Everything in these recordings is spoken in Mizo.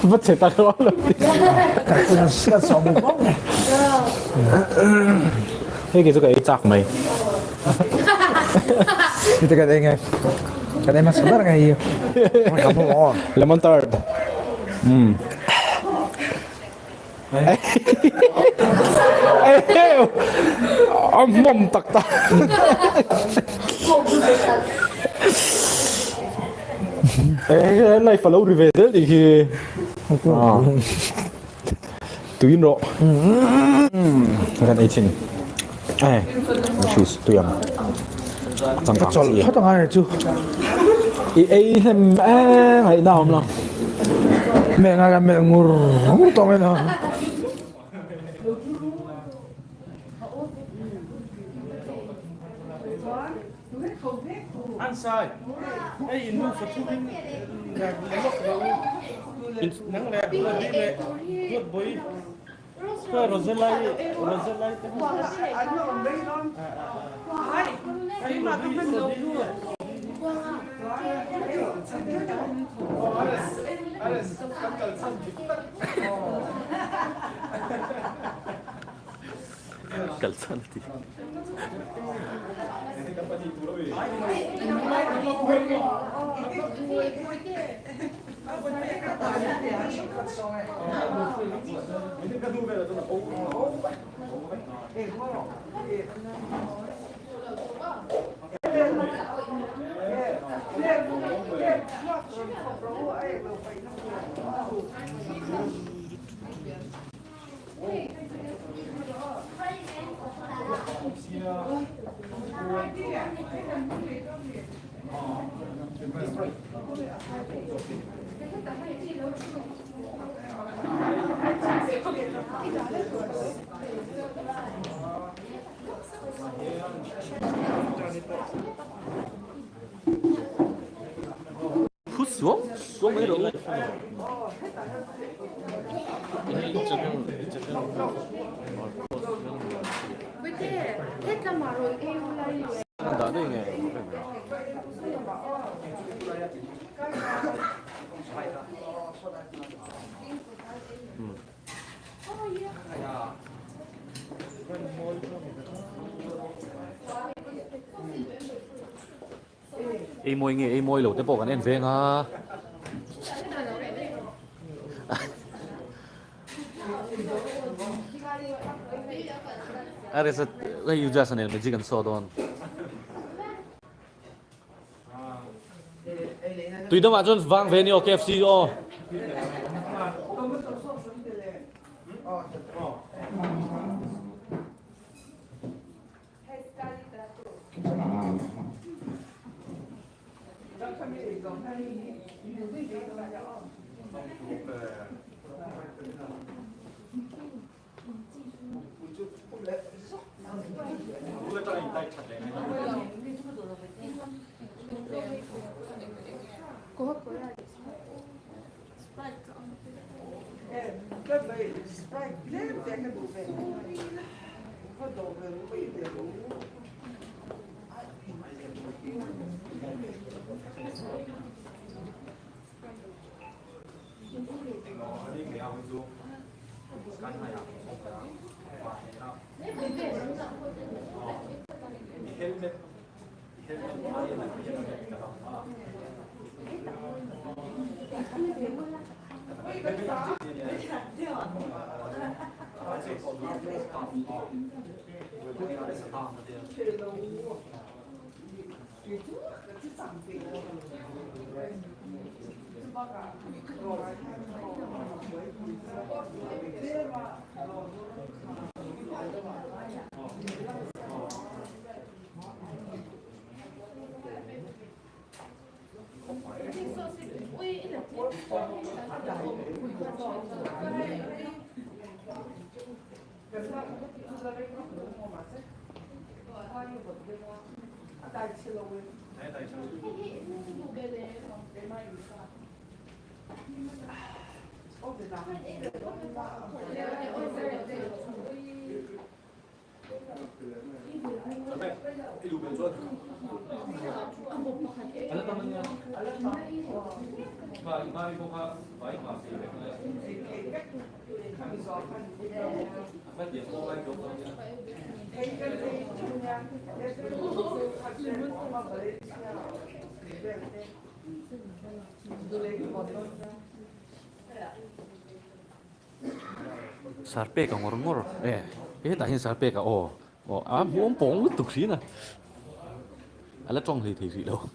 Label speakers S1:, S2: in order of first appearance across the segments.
S1: Va che tak lo lo. Hei ki chu ka ei chak mai.
S2: Ito kan ei ngai. Kan ei hmasa ber ngai hi.
S1: Lemon tart. Mm. A hmawm tak tak. Life a lo ri ve zel tih khi. Tuin rawh. Kan ei thin. Cheese tui ang. Changkang chi.
S2: Ka chawlh phawt angai chu.
S1: I ei hnem em ngaihna awm lo.
S2: Meh ngai ka meh ngur ngur tawh mai lo.
S3: Thu suam suam mai rawh u. Dah daih nge. Ei mawi nge ei mawi lo te pawh kan en veng a. A resa hei u just nen magic an saw dawn. Tui dangah chuan vang ve ni aw KFC aw. Sarpeka ngawr ngawr e hetah hian Sarpeka aw aw a hmuam pawng lutuk hrin a a la tawng hlei thei hrih lo.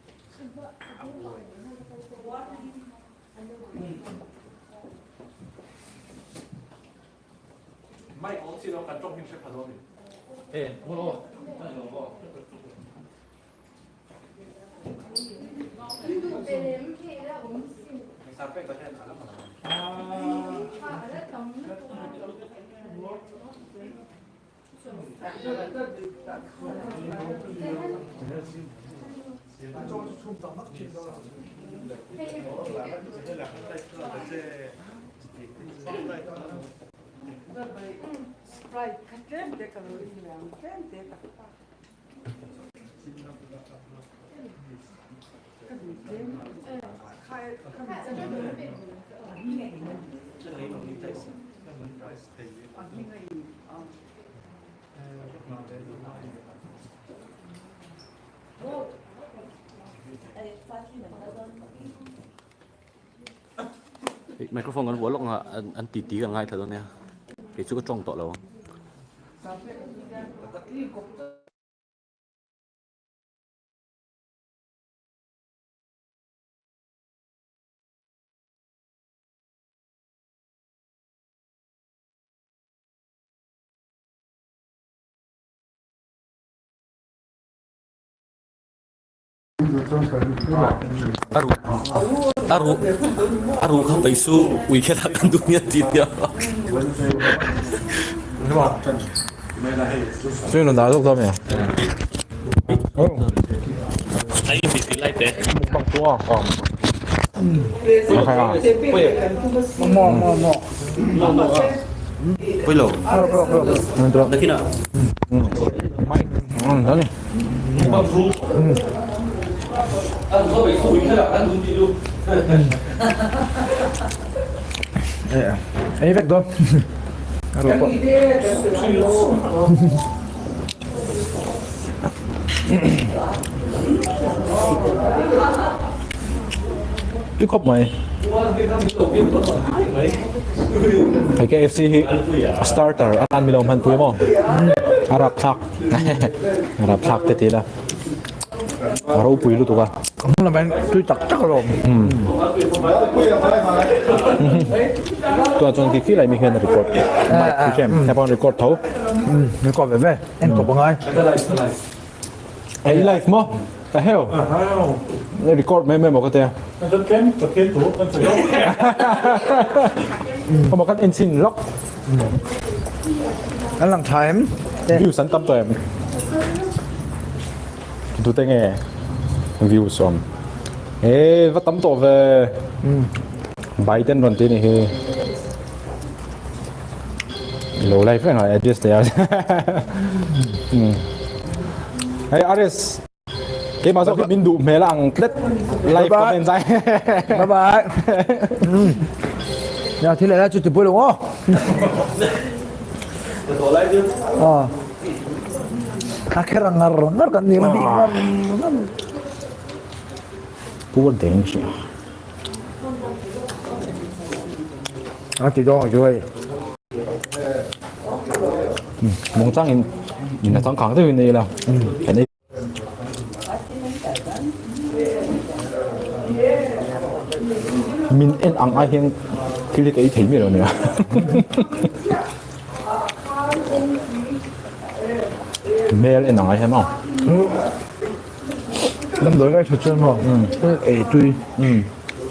S3: Microphone kan vuah lawk ang a an ti ti kan ngaithla dawn nia kei chu ka tawng tawh lo ang. A ruh a ruh kha paih su ui kher ah kan duh nia ti nia.
S1: Ei vek dawn. Tui khawp mai. Hei KFC hi starter atan milo hman pui maw? A rap thlak. A rap thlak te ti ila. A ropui lutuk a.
S2: Ka hmun lamah hian tui tak tak a lo awm.
S1: Tunah chuan khi khi lai mi hian a record. Mic khi chen. Hei pawh record tho.
S2: Record ve ve. En tawp a ngai.
S1: Ei live maw? Ta heu. Record mai mai maw ka tia. Ka maw kan en chhin lawk.
S2: An lang tha em?
S1: Views an tam tawh em? Tute nge views awm? E va tam tawh ve. Biden rawn ti ni hi. Lo live reng a address te a. Hei RS keimah zawk hi min duh hmel a ang tlat live comment zai.
S2: Bye bye. Ya thil la chu ti pui lo aw. Ờ. A kher ngar ngar kan ni ngar ngar.
S1: Pu deng shi.
S2: A ti dawn chu hei.
S1: Mawng chang in in a changkang deuhin ei la. Kan ei. Min en ang ai hian thil hi ka ei thei miah lo nia. Hmel en ang ai hian aw.
S2: Damdawi ngai tha chuan maw ei tui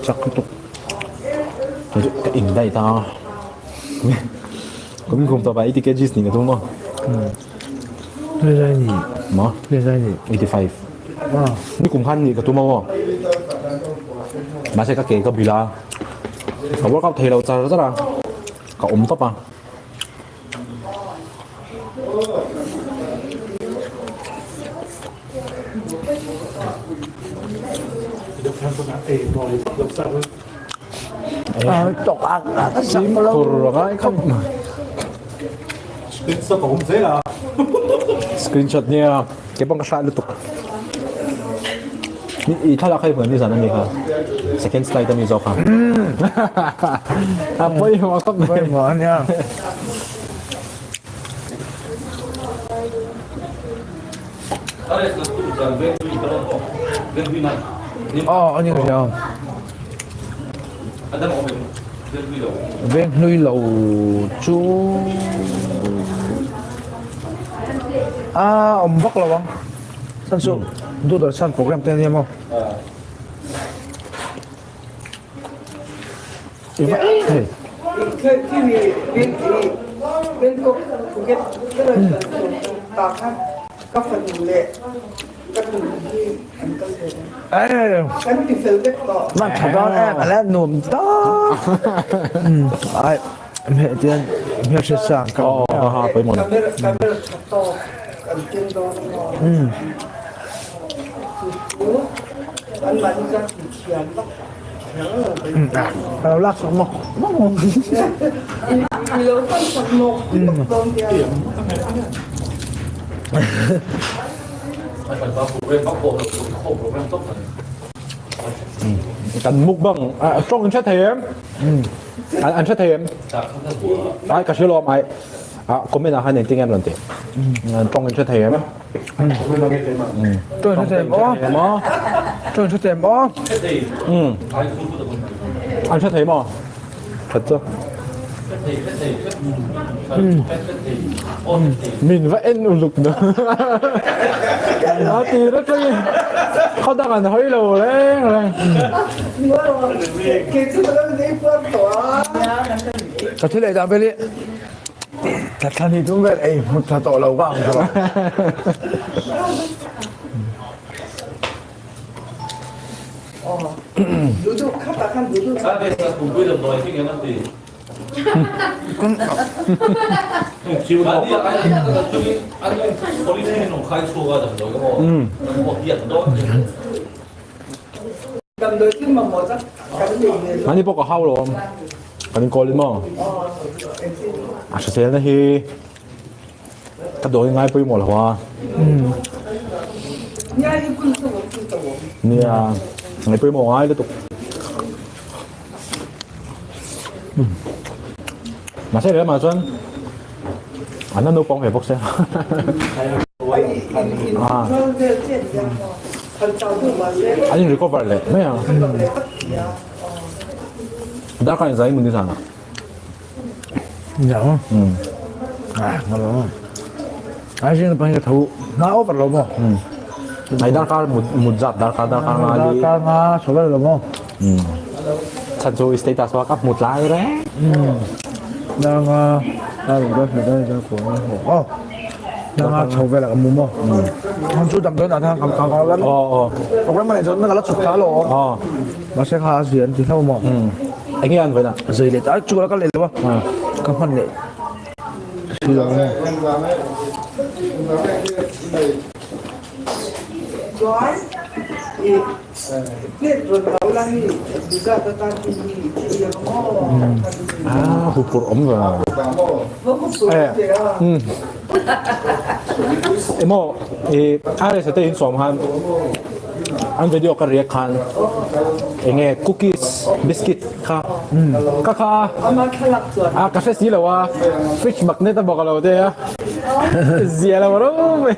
S2: chak lutuk.
S1: Ka in daih ta a. Kum kum tawp ah 80 kgs nih ka tum maw?
S2: Lezai ni.
S1: Maw?
S2: Lezai ni.
S1: 85. Ni kum khan nih ka tum a maw? Mahse ka ke ka bil a. Ka workout thei lo char char a. Ka awm tawp a. Fimkhur a ngai khawp mai.
S4: Screenshot a awm zel a.
S1: Screenshot nia ke pawh ka hrat lutuk. I thlalak kha i hmuh em nizan ami kha? Second slide ami zawk kha. A pawimawh khawp mai.
S2: Pawimawh a nia. Aw a ni ria. Veng hlui lo chu a awm vak lo ang. Chhan chu Doordarshan program te ania maw? Nan tha dawn em a la nuam tak ai hmeh tian hmelhriat sang ka Ka lo lak sak mawk mawk mawk.
S1: Kan mukbang tawng in hre thei em? An hre thei em? Ai ka hre lo ai comment ah khan engtin nge an rawn tih? Tawng in hre thei em?
S2: Tawng in hre thei em aw? Tawng in hre thei em aw?
S1: An hre thei maw? That chu. Min va en uluk na. A ti ra tlang khaw dang an hawi lo reng reng.
S2: Ka thil ei dan vel hi thla hnih tum vel ei hmu tha tawh lo ka ang tawh.
S1: Mahni pawh ka hau lo awm. Kan inkawl in maw? A hriselna hi ka dawi ngai pawimawh lo a. Nia, ngai pawimawh ngai lutuk. Mahse lehlamah chuan an la naupang ve bawk se. An in recover leh mai ang. Darkar in zai mun nizan ah.
S2: Dạ. À, ngon lắm. Ai riêng là tho na over lo mo.
S1: Ai darkar mut zat darkar darkar nga li.
S2: Darkar nga chho vel lo mo.
S1: Chan chu status wa ka mut lai re.
S2: Dar nga dar dar dar dar ko oh. Dar nga chho vel ka mu mo. Han chu dam don atang kam kam kam.
S1: Oh oh.
S2: Program này chon na la chhuk ta lo.
S1: Oh.
S2: Ma se kha zian ti hlo mo.
S1: Enge an vena.
S2: Zai le ta chu la ka le lo. Ka hman le. Si lo mo.
S1: Ah, huphurh awm ve. Emaw i RS te in sawm khan an video ka react khan enge cookies biscuit kha ka kha a ka hre si lo a fridge magnet a bawk a lo te a zia lo ro mai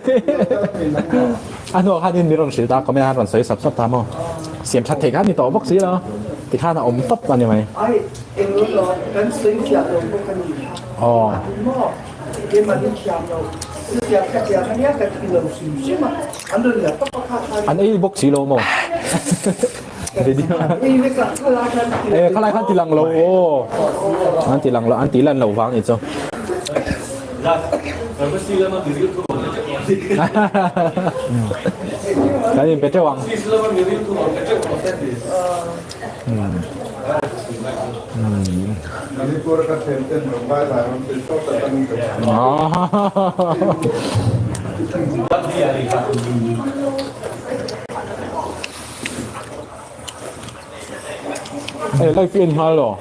S1: a hnuah khan in mi rawn hrilh ta comment a rawn sawi sap sap ta maw siam that thei kha ni tawh bawk si lo tikhan a awm tawp a ni mai aw an ei bawk si lo maw e khalai khan ti lang lo aw an ti lang lo an ti lan lo vang ni chu Kan in pe teuh ang. Hei live hi en nghal lo.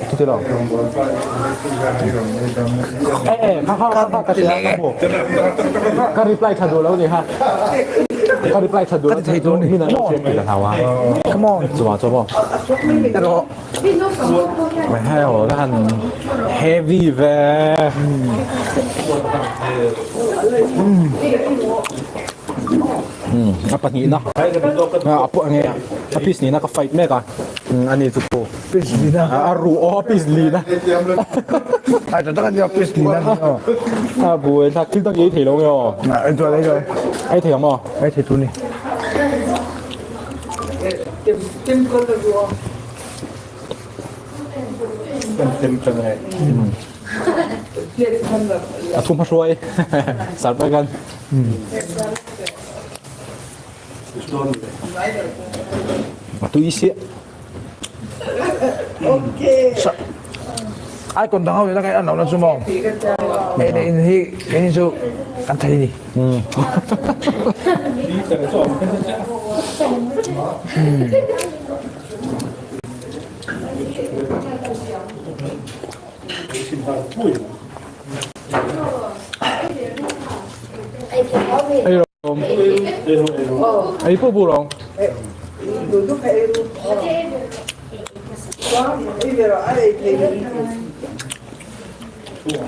S1: Chuti lo. Eh eh kha kha kha ka tia ka hmu. Ka reply tha duh lo ni kha. Ka reply tha duh lo
S2: thei tur ni.
S1: Min an lo hriat ka hlau a.
S2: Come on.
S1: Chuma chu maw.
S2: Rawh.
S1: Mei ho la han heavy ve. A pahnihna a pawh nge a piece nihna ka fight mek a ani chu pawh
S2: Piece lina.
S1: A ruh aw piece lina.
S2: Ai ta tak a nia piece lina ni aw.
S1: A buai thlak thil dang ei thei lo nge aw.
S2: Ei chuan ei chuan.
S1: Ei thei ang maw?
S2: Ei thei tur ni.
S1: A thu hmahruai sar paih kan. A tui siah.
S2: Ai kon dang ho ni na an lo na chu maw. Ei leh in hi keini chu kan thei ni.
S1: Ei rawng. Ei pawh bu rawng.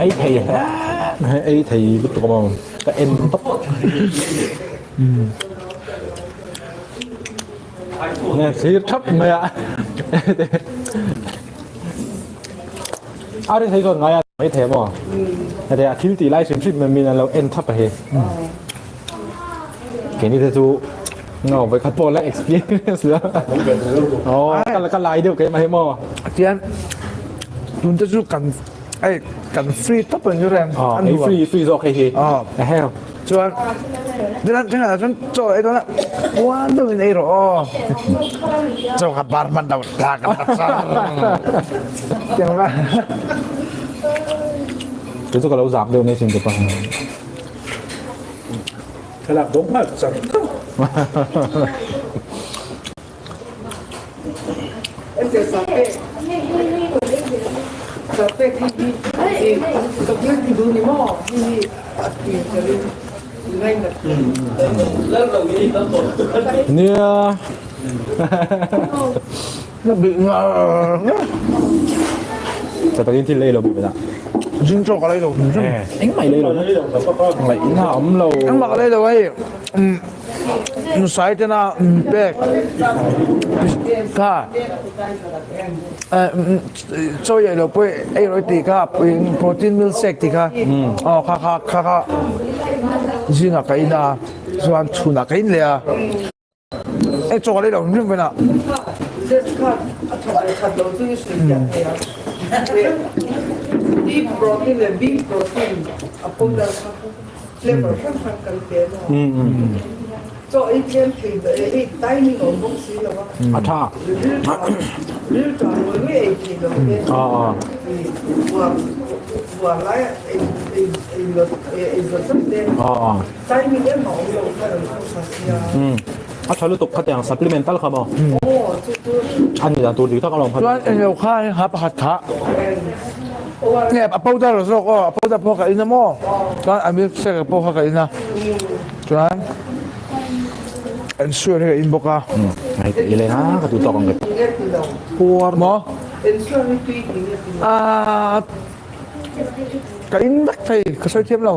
S1: Ei thei ei thei lutuk awm ang ka en tawp. Nge thlir thap mai a. A ri thei chuan ngai a mai thei maw? Hete a thil tih lai hrim hrim min an lo en thap a hi. Keini te chu no voi khat pawh la experience la. Oh, ka ka lai deuh keimah hi maw?
S2: Tian tun te chu kan ei kan free top an ni reng.
S1: Oh, ei free free zawk hei hi.
S2: Oh.
S1: Ehe.
S2: Chuan nilan tengah chuan chaw ei dawn a puan deuhin ei rawh aw chaw kha bar hman deuh ta ka ta char tiang la
S1: Chu chu ka lo zak deuh nei sin te pa.
S4: Thlalak dawng nghal char char.
S1: Nia. Sa takin thil lei lo bik na.
S2: Jing chaw ka lei lo.
S1: Engmah i lei lo. Ngaihna a awm lo.
S2: Engmah ka lei lo hei. Nusai tena pek kha chaw ei lo pawh ei rawih tih kha protein milkshake tih kha aw kha kha kha kha zingah ka in a chuan chhunah ka in leh a ei chaw ka lei lo hrim hrim a.
S5: Flavor hrang hrang kan pe maw? Chaw ei tlem thei ber e, hei timing a awm bawk si lo a.
S1: A tha.
S5: Ril tha ngawi ngawi ei thei lo te. Buar buar lai a ei ei ei lot ei zawt zawt te. Timing em a awm lo kha rawn thu tha sia.
S1: A tha lutuk khatiang supplement tal kha maw?
S5: Aw chu chu.
S1: A ni dan tur dik tak alawm kha.
S2: Chuan englo kha hei ha pakhat kha. Nge a powder zawk aw a powder pawh ka in a maw chuan a milk shake pawh kha ka in a chuan ensure hi ka in bawk a.
S1: Hei ka ileng a ka duh tawk ang ka puar
S2: maw ah ka in vek thei ka sawi thiam lo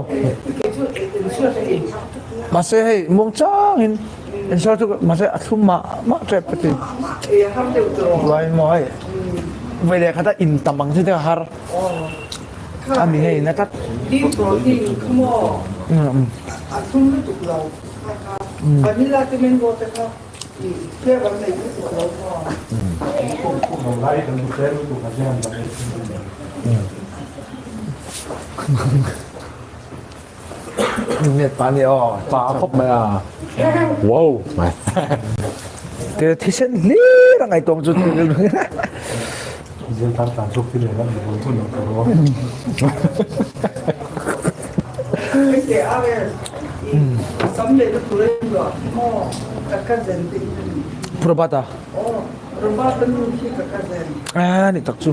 S2: mahse hei muang changin ensure chu mahse a thlum mah mah tep ka ti. Ruai maw hei. Vei leh khat a in tam ang chi te a har a mi hei na tlat. Net pa ni aw.
S1: Pa khawp mai a. Wow.
S2: Te thisen hlir a ngaihtuah chu
S4: Zel tan tlan chuk ti leh lam ni bul hun lo tur aw.
S2: Robert-a a ni tak chu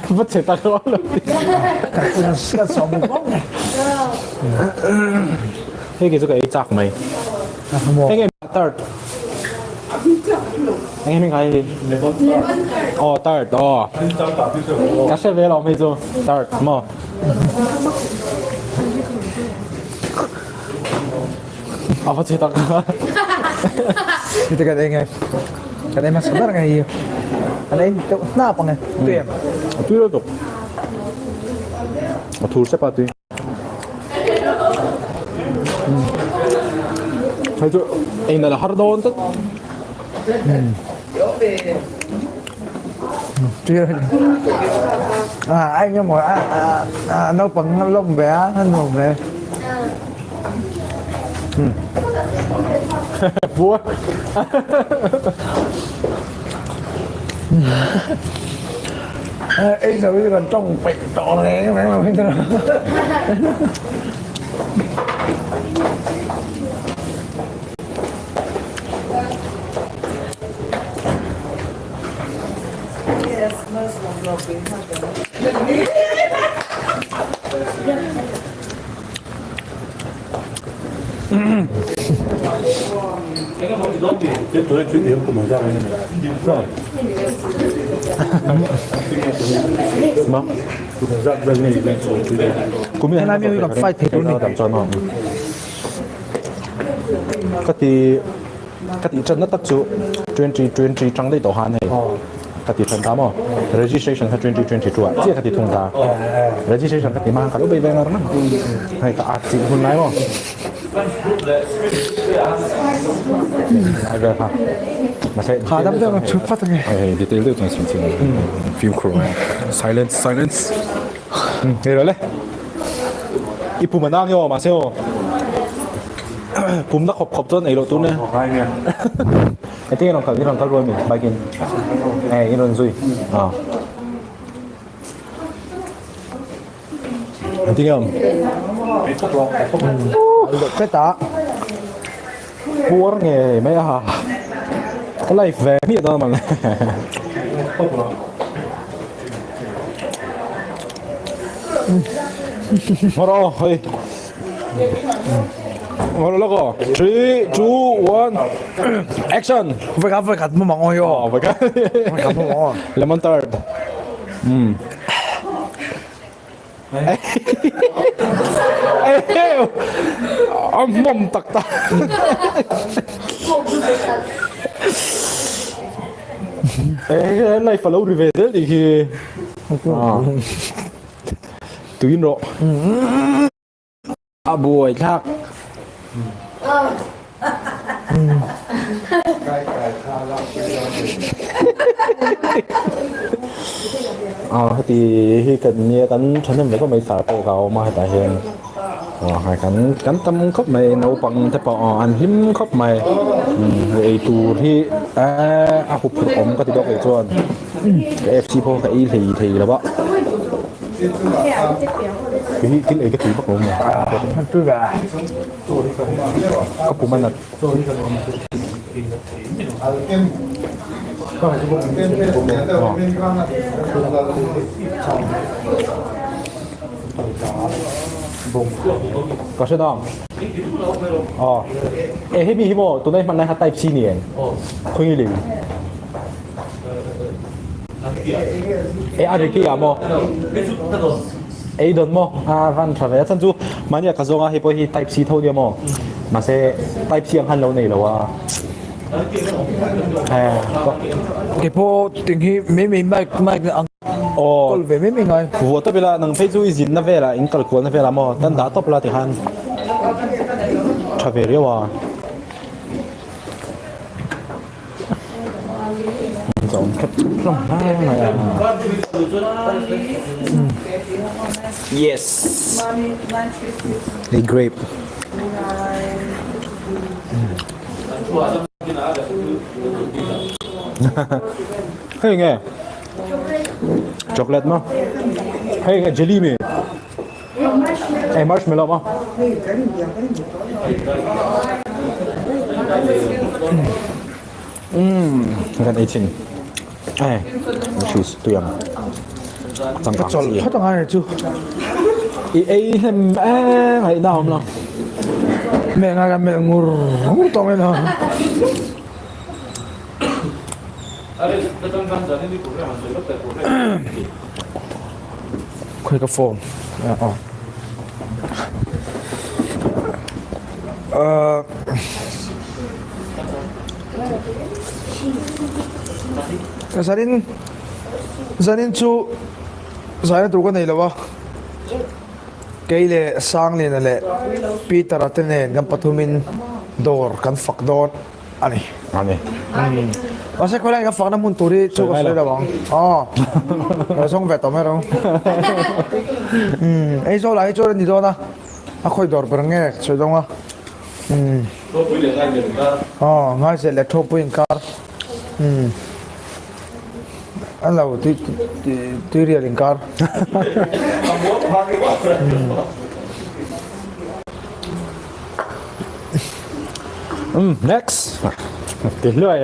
S1: Va che tak lo lo. Hei ke chu ka ei chak mai. Hei ke tart. Eng hming ai hi? Oh tart oh. Ka hre ve lo hei chu tart maw. A va che tak.
S2: Hei te kan ei nge. Kan ei hmasa ber nge hi. Kan ei deuh hnap ang e. Tui em?
S1: A tui lo tuk. A thur sep a tui. Hei chu ei nalh a har dawn tlat.
S2: À anh em hỏi à, à, à, naupang lawm ve a an nuam ve.
S1: Bua.
S2: Ei zo hi kan tawng peih tawh reng reng lo hi chu. Helai mi hi kan fight thei tur a ni.
S1: Ka ti ka tih ṭanna tak chu 2020 ṭang daih tawh khan hei ka ti ṭan ta maw registration kha 2022 ah chiah ka ti thung ta registration ka ti hma khan ka lo bei ve ngar ngar hei ka at chih hun lai maw ai vel kha mahse
S2: Ha dam deuh chhut vat ange
S1: hei detail deuh chuan chhin chhin fimkhur ngai silence silence hei rawh le i pum a nang nge aw mahse aw Pumna khawp khawp chuan ei loh tur nia. Engtin nge rawn kal? I rawn kal rual mi bike in? Eh i rawn zui. Ah. Engtin nge awm?
S2: Pet a.
S1: Puar nge mai a. Ka life ve miah dawn a man. Hmar aw hei. 3, 2, 1, action!
S2: Vekhat vekhat mu mang oi aw.
S1: Vekhat.
S2: Vekhat mu mang aw.
S1: Lemon tart. Mm. Am mom tak tak. Eh, life alo ri ve zel tih khi. Tuin rawh. A buai thlak. A heti hi kan nia kan thahnem ve khawp mai sar pawh ka awm a hetah hian aw kan kan tam khawp mai naupang te pawh aw an hlim khawp mai ei tur hi eee a huphurh awm ka ti bawk kei chuan ka FC pawh ka ei hlei thei lo a. Kei hi thil ei ka tui vak lo maw? Ka pum a nat. Ka hre dang. Aw. E hemi hi maw tunai hman lai kha type C ni em? Khawi nge lei? E a ri khi a maw? Ei dawn maw? A van tha ve. A chhan chu mahni a ka zawnga hei pawh hi type C tho nia maw? Mahse type C ang khan lo nei lo a.
S2: Kei pawh ting hi mai mai mic mic ang kawl ve mai mai ngai.
S1: Vuah tawp ila nang phei chu i zinna velah in kal kualna velah maw tan dah tawp la tikhan tha ve riau a. Chawm khat hlawm hle mai a. Yes. Hei grape. Hei nge chocolate ma hei nge jelly mi hei marshmallow ma umm kan ei thin ai cheese tui ang changkang chi
S2: phawt angai chu
S1: i ei hnem em ngaihna awm lo
S2: meh ngai ka meh ngur ngur tawh mai lo Khawi ka phone a aw zanin zanin chu zaina tur ka nei lo a kei leh Sangliana leh Peter-a te nen kan pathumin dawr kan fak dawn. A ni.
S1: A ni.
S2: Mahse khawilai ka fakna hmun tur hi chu ka sawi lo ang. Aw. Ka zawng ve tawh mai ro. Umm Aizawl ah hi chuan a ni dawn a. A khawi dawr ber nge ka sawi dawn a. Umm.
S3: Thawpui leh Ngaizel inkar.
S2: Aw Ngaizel leh Thawpui inkar. Umm. A lo tui tuirial inkar.
S1: Umm next ti hluai.